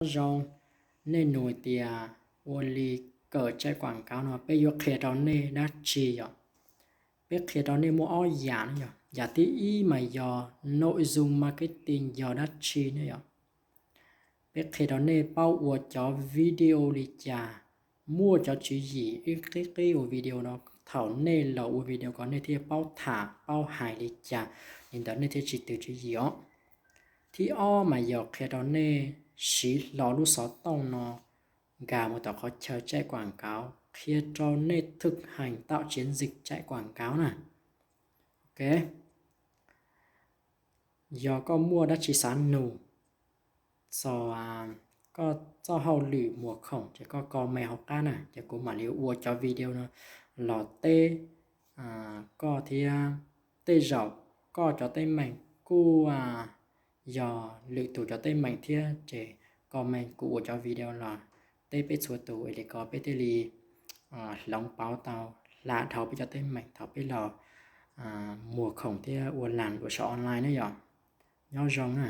Nyob zoo, nej nug tias ua li kawm tsaij kuam kauv no peb yuav qhia rau nej dab tsi yom? Peb qhia rau nej muaj ob yam no yom. Yam thib ib mas yog nội dung marketing yog dab tsi ne yom. Peb qhia rau nej paub ua cov video li cas, muaj cov tswv yim ib qib qib ua video no, thaum nej los ua video ko nej thiaj paub tham paub hais li cas, li ntawd nej thiaj tsis tws tswv yim os. Thib ob mas yog qhia rau nej siv hlo lub xov tooj no nkag mus tom qhov chaw tsaij kuam kauv, qhia rau nej thực hành tạo chiến dịch chạy quảng cáo na. Ok, yog koj muaj dab tsi xav nug txog koj txoj hauj lwm muag khoom ces koj comment hauv qab na, ces kuv mam li ua cov video no los teb koj thiab. Tej zaum koj cov teeb meem kuj yog lwm tus cov teeb meem thiab, ces comment kuv ua cov video los teb peb txhua tus es li ko peb thiaj li hloov pauv tau hla dhau peb cov teeb meem thaum peb los muag khoom thiab ua las dua saum online na yom. Nyob zoo na.